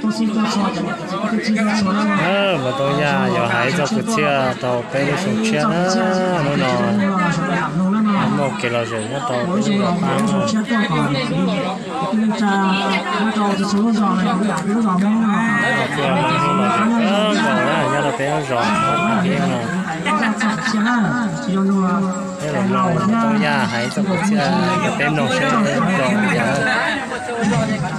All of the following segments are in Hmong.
Muam Tooj Yaj yog hais ib txoj kwv txhiaj rau peb lub xyoo tshiab na. Hnub no muaj kev lom zem nyob rau peb lub zos Paj Hoob no. Nyob rau peb lub zos Paj Hoob no. Peb los mloog Muam Tooj Yaj hais ib txoj kwv txhiaj rau peb mloog seb zoo li cas.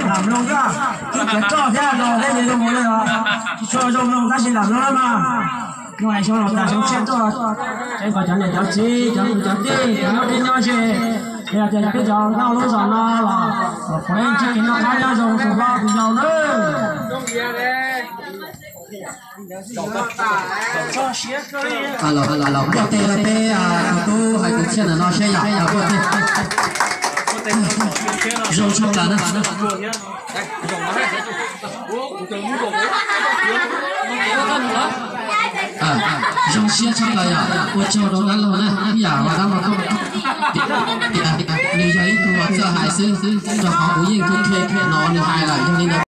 Lam mloog, ib cov roj thiab no thiab ces zoo mus li os. Tsis tshua zoo mloog tab sis lam mloog mas. Nyob hais xyoo laus tas xyoo tshiab tuaj, es kom cov niam cov txiv, cov kwv cov tij, cov nyob deb nyob ze, yog tias yog peb cov nyob lub zos no los kom peb ntsib kev noj qab nyob zoo tu hlob tu yau nawb. Los, los, los npaj teg rau peb tus tub hais kwv txhiaj ntawm no seb yom, npaj teg. Zoo tshaj plaws na. Zoo siab tshaj plaws yog ua tsaug rau dab laug na, ib yam uas dab laug tias nws yog ib tug uas txawj hais xwb, rau qhov kuv yeej tus khe no nws hais lawm, yog li ntawd